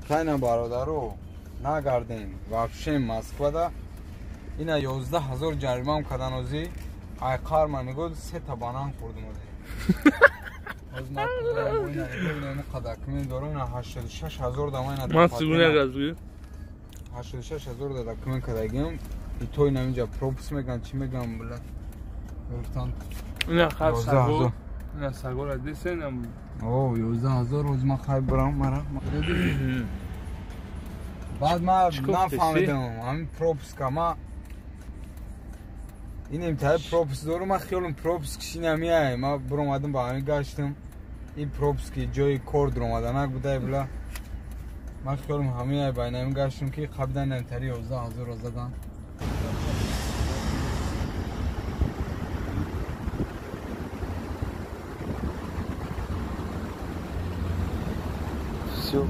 Хайна бародаро, нагардем. Вообще Москвада ина 11 000 ҷаримам кардан озӣ. Ай қарма нигоҳ сета банан хӯрдум озӣ. Оз ман ина документ дорам, ина 86 000 дама ина. Ман сигуня газгӯ. 86 000 да документ кардагим. И то ина инҷа пропуск меган, чӣ меган, била. Гуфтан Ина хар саго. Ина сагора десенам. О, 11 000 рӯз ман хай бурам мара. Баъд ман нафаҳмидам, ҳамин пропуска ма инем таи пропуск дорум, ман хиёлам пропуск шинамияй. Ман буромадам ба ҳамин гаштам. Ин пропуски ҷои кор дуромаданак будай, била. Ман хиёлам ҳамин ба инамин гаштам ки қабдан намтари 11 000-ро задан. Всё.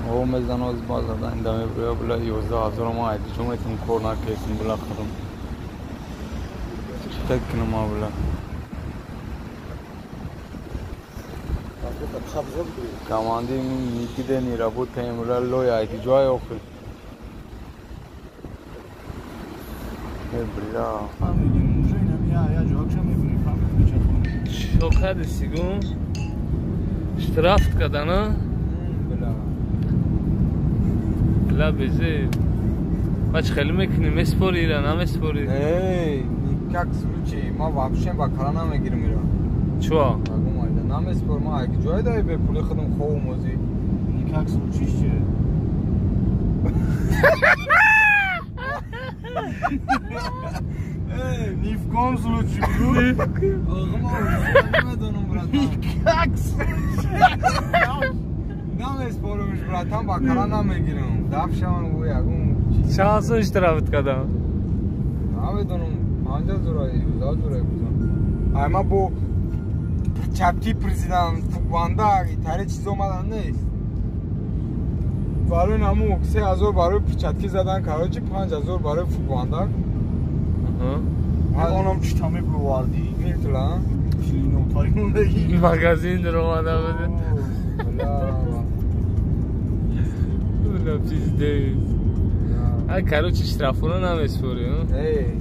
О, мезан оз баз задан даме бия била 11 000 ма айди чум кор накесим била худам. Чӣ кунам ма била? Команди нигде не работаем, била лой айди ҷой охир. Э, била. Чо карди сигун? Штраф кардана? Била. Била безе. Бач хеле мекунӣ, меспори ира, намеспори? Эй, никак случай, ма вообще ба кара намегирам ира. Чо? Агум айда намеспор, ма айди ҷой дай бе пули худам ховум озӣ. Никак случай че? Ни в коем случае, бро. Намедонам, братан. Никак случай. Намеспорумш, братан, ба кара намегирам. Даф шавам гӯ ягум. Чанд сум штрафт кардам? Намедонам, 5 000 11 000 гуфтам. Ай ма бо чапки президент фукбанда итаре чиз омадан нест. Барои наму 3000 барои перчатки задан, короче, 5000 барои фукбанда. Онам чита меброварди? Милтула? Клинотари мондаги. Магазин даромада буд. Била пиздец. Ай, короче, штрафуно намеспори, Эй.